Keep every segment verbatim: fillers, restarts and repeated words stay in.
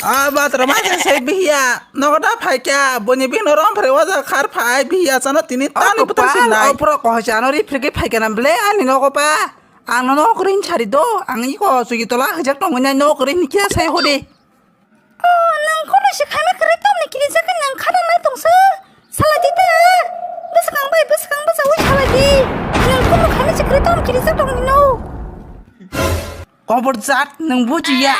A batra ma se sai bihiya. Nogo da phaikya. Boni bihno rom phre waja khar phai bihiya chano tini tani putar sinai. Opro kohocha ano ri phre ke phaikya na ble ani nogo pa. Ang no nok ring chari do. Ang iko sugi tola hajak tong nai nok ring kya sai hode. Oh, nang kono si khana kare tong ni kiri jaka nang khana nai tong sa. Sala di ta. Bwswkang bai, bwswkang bwsa wi sala di. Nang kono khana si kare tong kiri jaka tong ni no. Kobor jat nang bujiya.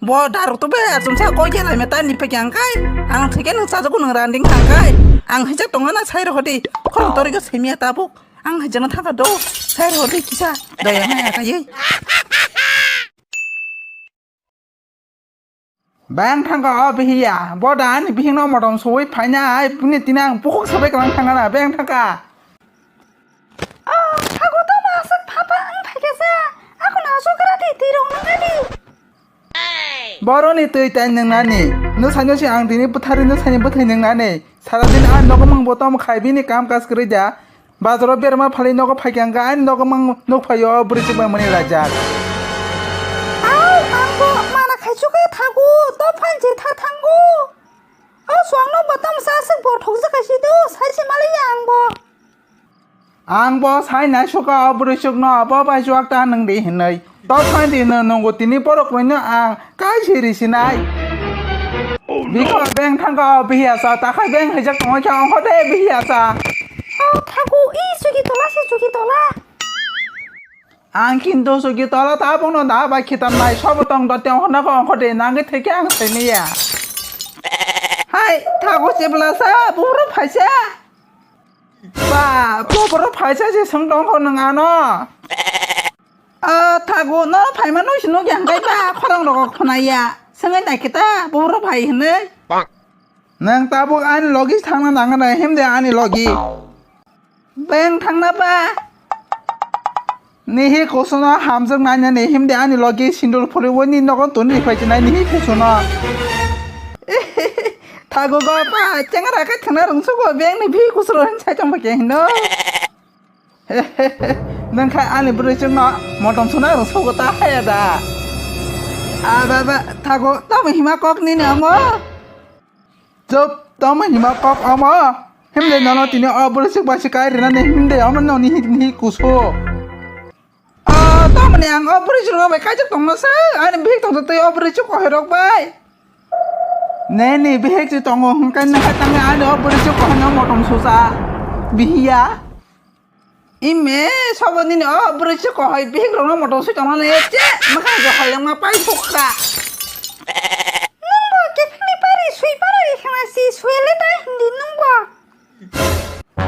Bo darok to be achum sa koi kya lai meta ni pe kyang kai. Ang thike nang sa jogo nang randing thang kai. Ang hijak tong na sai ro hodi. Khorang tori ko semia tabuk. Ang hijak na thang ka do. Sai ro hodi kisa. Daya na ya kai. Bang thangka o bihiya, bo da ani bihingno motom suwi phaina ai, bini tini ang bukhuk sabai kwlang thangana, bang thangka. Oh, hago to ma aswk phapa ang phaikasa, ako na aswk rati tirong nangani. Boroni twi tai nwngnani, no saino si ang tini bwthari no saini bwthai nwngnani, sara din a nogo mang bo tom khai bini kam kaj kwrwi da, Bazaro berma phali nogo phaikha hwnkha, ani nogo mang nuk phaio bwrwi chukmani rajak. Au, ang bo mana khaichukhe thago, to phan je tha thango. O suang no bo tamo sa aswk bo thokjak kaisi do, sai se maliya ang bo. Ang bo sai nai suka o bwrwi chukno, bo bai chuak ta nwng di hinwi. Tok phaidi no nungo tini borok rwino ang kai se risinai. Biko beng thangka o bihiya sa, takhai beng hijak tongoi kha ongkho de bihiya sa. O thago i chuki tola se chuki tola. Ang kinto chuki tola ta bono da bai khitan nai sobo tong do tong hona ko ongkho de nangwi theke ang saimiya. Hai thago chibla sa buro phaisa. Ba, boboro phaisa se swng tong kho nwng ano. Ah, thago, no phaima no sino yang kai ba, khorang rogo khonaya. Swngai nai kita, boboro phai hinwi. Nang tabuk ani logi thangna nangna himde ani logi. Beng thangna ba. Nihi kusuno hamjak nainani himde ani logi sindur phuri woni nogo tuni phai chinai nihi kusuno. Thago go pa chengra khe thangna rwngsugo beng ni bhi kusuro hin sai tong ba ke hino. Nang khai ani bwrwi chwngno motom suna rwngsugo ta haya da. A ba ba thago tamo hima kok nini amo. Chup, tamo hima kok omo? Himde nono tini o bwrwi chwk bai se kai rina ni himde omo noni hi ni kusu. O, tamo ni ang o bwrwi chwk bai kai chwk tongno se, ani bihik tong twi o bwrwi chwk kohoi rok bai. Neni bihik chwk tongo hwnkhe nang kai tangni ani o bwrwi chwk kohoi no motom susa. Bihiya. Ime, sobo nini o bwrwi se kohoi bihik rokno motom sui tongmani che, mwkhang je hoyangma pai thukha. Nwng bo kephengni pari sui paro ri khana si sui le ta hindi nwng bo.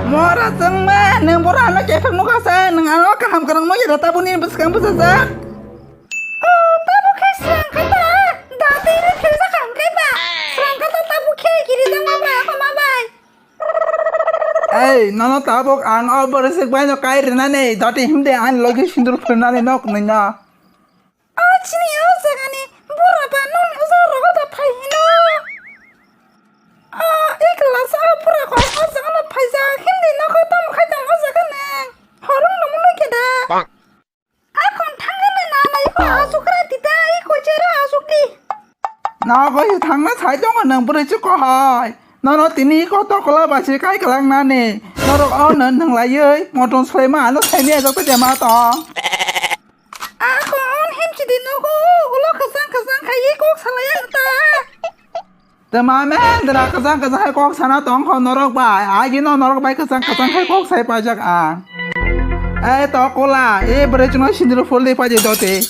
Mora jengma, nwng boro ano kepheng nukha sa, nwng ano kaham kwrwng no yada tabuni bwskang bwsajak. O, tabo khe srang kha ta, da twi le phil jakha hwnkhe ba, srang kha ta tabo khe kiri jangma bai, ako ma bai. Ei, nono tabuk ang o borosik baino kai rinani, doti himde ani logi sindur phirnani nok nino. O chini o jagani bura ba nokni o jaga rogo da phai hino. O, ekla sa o bura kok o jaga no phaijak, himde nokho tamo khai tamo o jaga nang. Horong no muno khe da. Akon thangna na na iko asukra tita iko chera asukti. Nogo si thangna sai tongo nang bwrwi chwk kohoi. Nono tini iko tokola bai se kai kwlang nani. Norok o no nang laioi motom swlaima ano saini ajak ta jama tong. Akon himchidi nogo ulo khasang khasang khai kok salai ano ta. Tama mendra kwchang kwchang hai kok sana tong kho norok bai. Agi no norok bai kwchang kwchang hai kok sai pajak ang. Ei tokula, ei bwrwi chwngno sindur phul di paji dote.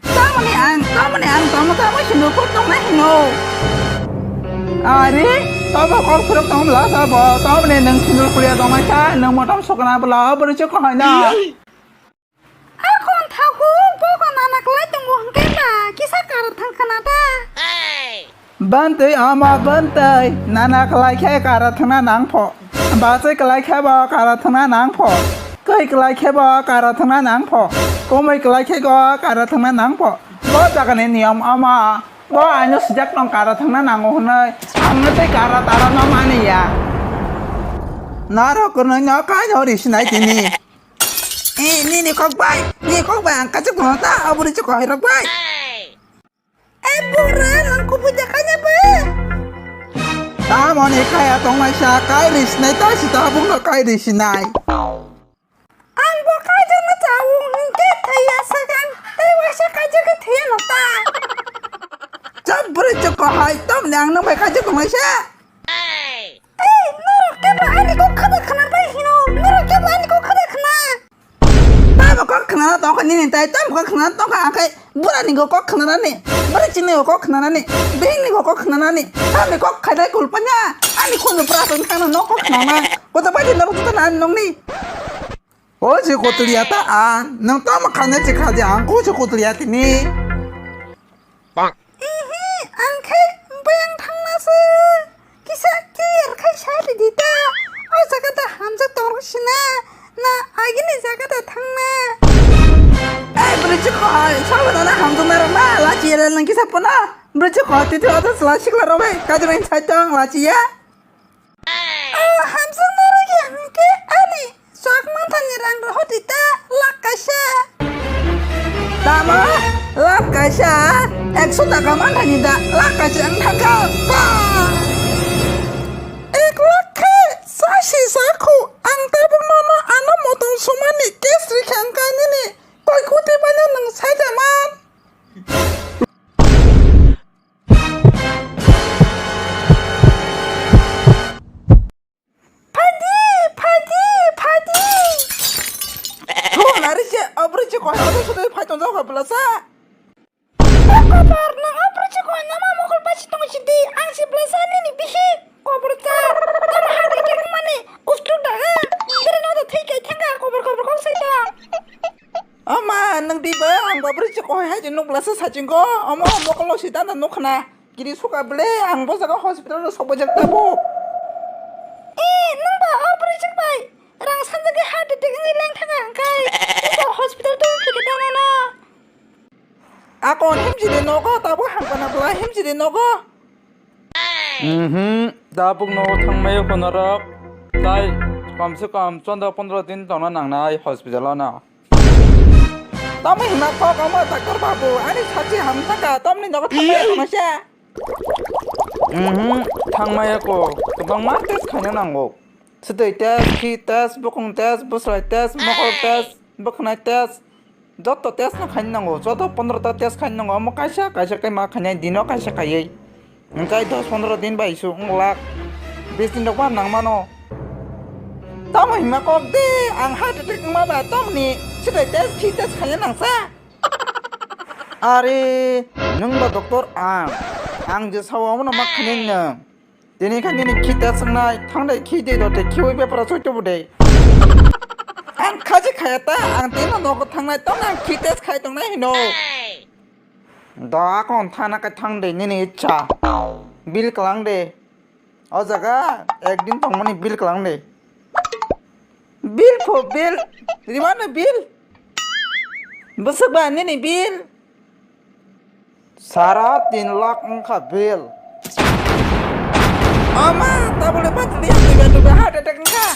Tamoni ang, tamoni ang, tamo tamo sindur phul tong na hino. Ari, tamo kok phurok tong la sabo, tamoni nang sindur phul ya tong mai kha, nang motom sokna bla bwrwi chwk kho hai na. Akon thago bogo nana kwlai tongo hwnkhe ba kisa kara thang khna ta. Bantwi ama bantwi nana kwlai khe kara thangna nang pho. Bachai kwlai khe bo kara thangna nang pho. Koi kwlai khe bo kara thangna nang pho. Komoi kwlai khe go kara thangna nang pho. Bo jagani niyom ama. Bo ano sijak tong kara thangna nango hwnwi. Ang no tei kara tara no mani ya. Naro kunui no kai no ri sinai tini. Eh, nini kok bai, nini kok bai ang kachuk no ta, aburi chuk hai rok bai. Eh, bura, nang Kubui de kanya bai. Tamoni kaya tongnaisa kai risinai ta si tabukno kai risinai. Ang bo kaijakno chao hwnkhe thwiya swkang tei waisa kaijagwi thwiya no ta. Chap bwrwi chukko hai tamni ang nwng bai kaijak tongnaisa. Ei, norok kebo ani kok khada khna bai hino, norok kebo ani kok khada khna. Tamo kok khna tongkha nini tai, tamo kok khna tongkha ang khai burani go kok khna nani, bwrwi chini go kok khna nani, bihini go kok khna nani, tamo kok khaidai kulpanya, ani khunju pura tong khna no kok khna na, kota bai norok juta na nongni. O je kotliya ta a, nang tamo khana je khaja ang ko je kotliya tini. Ehe, ang khe bayang thangna se. Kisa clear khai sa ridi ta. O jaga ta hamjak tong sina. Na agini jaga ta thangna. Ei, bwrwi chukko, sabo nana hamjaknai rok na, lachi ya nang kisa pono. Bwrwi chukko, titi oto chwla sikla rok bai, kajra inside tong, lachi ya. O hamjaknai rok ya hwnkhe ani. Chak manthani rang rohor di ta, lakh kaisa. Tamo? Lakh kaisa? Ekso taka manthani da, lakh kaisa wng thangkha. Ba! Ek lakh khe sasi sakhu, ang tabuk nono ano motom sumani case rikha wngkha nini koi koti manya nwng saida man. Phaidi, phaidi, phaidi. Thung nari se, o bwrwi se koi, o bwrwi se phai tongjak kha bwlasa. O kotor, nwng o bwrwi se koi, nama mokol bai se tong sidi, ang se bwlasa nini bihi, kobor cha. Tamo hati khe mani, ustu daga, bere no da thwi kai thangka, kobor, kobor kok sai tong. O ma, nwng di ba, ang ba bwrwi se koi hai je nuk bwlasa sachingo, omo mokol lo si dana nuk khna. Kiri suka ble, ang bo jaga hospital ro sok bajak tabuk. Eh, nwng ba o bwrwi chwng bai rang sanjagwi heart attack wngwi leng thangkha hwnkhe, iko hospital tong phikhe tongnono. Akon himjidi nogo, tabuk hangpana bwlai himjidi nogo. Mhm, tabuk nogo thangmai khonarok. Tai kom se kom chanda pondro din tongna nangnai hospital o no. Tamo hima kok omo doctor babu, ani sachi hamsaka, tomni nogo thangmaya tongmasa. Mhm, thangmaya ko, kwbangma test khaina nango. Swtwi test, khi test, bukung test, bwswlai test, mokol test, bwkhnai test, joto test no khaina nango, joto pondro ta test khaina nango, omo kaisa, kaisa khe ma khainai, dino kaisa khaiwi. Hwnkhe dos pondro din bai su wng lak, bis din rok ba nang mano. Tamo hima kok de, ang heart attack wngma ba tongni, sitai test, khi test khaina nangsa. Are, nwng ba doctor ang, ang je sao abono ma khainai nwng. Tini kha nini khi test wngnai, thang dai khi de do de, khiui bepara soi tubu de. Ang khaji khaya ta, ang tini nogo thangnai, tong ang khi test khai tongnai hino. Da akon thana kai thang de nini icha. Bill klang de. O jaga ekdin tongmani bill klang de. Bill pho bill. Rimano bill. Bwswk ba nini bill. Sara tin lakh wngkha bill. Ama tabole batli duga duga heart attack wngkha.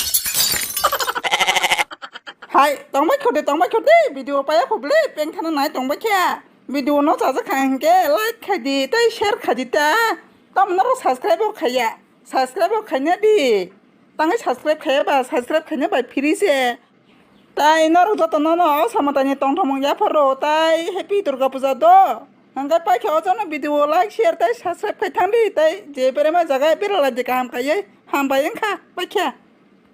Hai tongbai khode tongbai khode video paya khuble peng thana nai tongbai khe. Video no chajak kha hwnkhe like khai di tei share khai di ta. Tamno ro subscribe bo khaiya. Subscribe bo khaina di. Tangwi subscribe khaiya ba subscribe khaina bai free se. Tai norok joto nono o samatani tongthomung yapharo tai happy Durga puja do. Hwnkhe paikha o jono video like share tai subscribe khai thangdi tai je berema jaga beralai de kaham khaiwi hambai wngkha paikha.